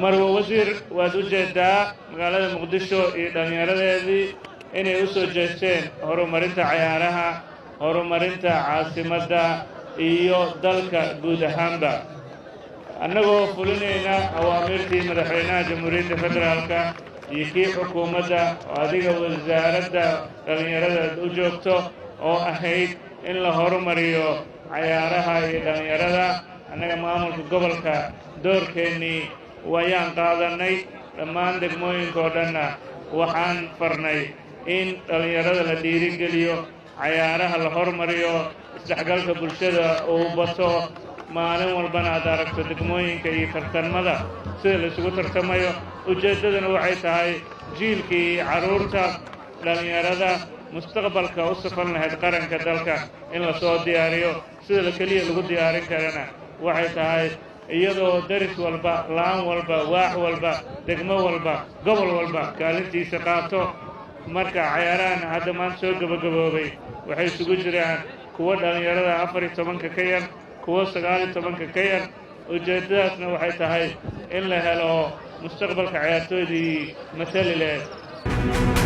Marwo wasiir, waad u jeedaa magaalada Muqdisho iyo dhallinyaradeedii inay u soo jeesteen horumarinta cayaaraha, horumarinta caasimadda iyo dalka guud ahaanba. Annagoo fulinayna awaamiirtii madaxweynaha Jamhuuriyadda Federaalka iyo kii xukuumadda oo adiga wasaaradda dhallinyarada u joogto, oo ahayd in la horumariyo cayaaraha iyo dhallinyarada, annaga maamulka gobolka doorkeennii wayaan qaadannay. Dhammaan degmooyinka oo dhanna waxaan farnay in dhallinyarada la dhiirigeliyo, cayaaraha la hormariyo, isdhexgalka bulshada uu bato. Maalin walbana aad aragto degmooyinka iyo tartanmada sida la isugu tartamayo. Ujeeddaduna waxay tahay jiilkii carruurta dhallinyarada mustaqbalka u safan lahayd qaranka dalka in la soo diyaariyo. Sida la keliya lagu diyaarin karana waxay tahay iyadoo daris walba, laan walba, waax walba, degmo walba, gobol walba kaalintiisa qaato. Marka cayaarahan hadda maanta soo gebagaboobay waxay isugu jiraan kuwo dhallinyarada 14-ka ka yar, kuwo 19-ka ka yar. Ujeeddadaasna waxay tahay in la helo mustaqbalka cayaartooydii matali leh.